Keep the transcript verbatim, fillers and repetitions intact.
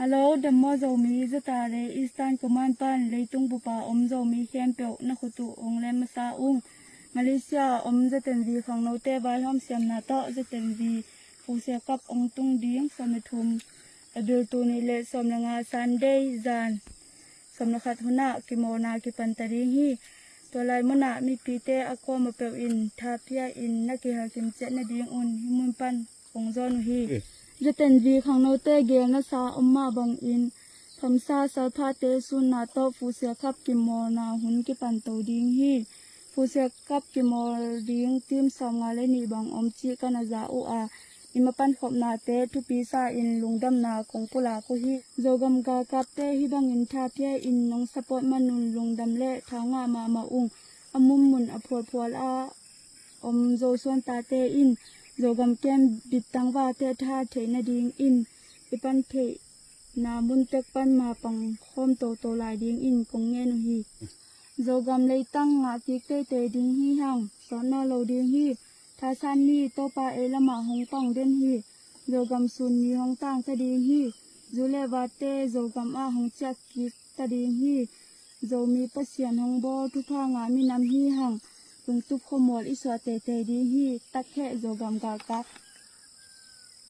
Hello, dam maw Zomi, zata le Eastern Command pan leitung bupa om Zomi khempeuh na khut uh hong lem masa ung. Malaysia a om ZNV khangnote vaihawm siamna tawh ZNV Fusiakap hong tung ding sawm le thum April tul nih le sawm le nga Sunday zan sawm le khat hunah kimawlna kipanta ding hi. Tua lai munah mipite a kuama peuh in tha pia in na kihalkim ciat nadingun hih mun pan kong zawn uh hi. ZNV khangnote geelna sa om mah bangin khamsa salphate sunna tawh Fusiakap kimawlna hun kipanto ding hi. Fusiakap kimawl ding team sawmnga le nih bang om cih ka na za uh a, i mapan khopnate thupi sa in lungdamna kong pulak uh hi. Zogam galkapte hih bangin tha pia in nong support manun lungdam le tha ngah mahmah ung. A munmun a phualphual a om Zosuan tate in Zogam kem bit tangvate tha theih nadingin i pan theihna mun tek pan mapang khawm toto lai dingin kong ngen uh hi. Zogam leitang ngah kik teitei ding hi hang, sawtna lo ding hi. Thasan ni Topa ei lamah hong pang den hi. Zogam sun ni hong tang ta ding hi. Zu le vate Zogam ah hong ciah kik ta ding hi. Zomi Pasian hong bawl thupha ngah minam hi hang. Lungtup khuamual i suah teitei ding hi. Takheh Zogam galkap.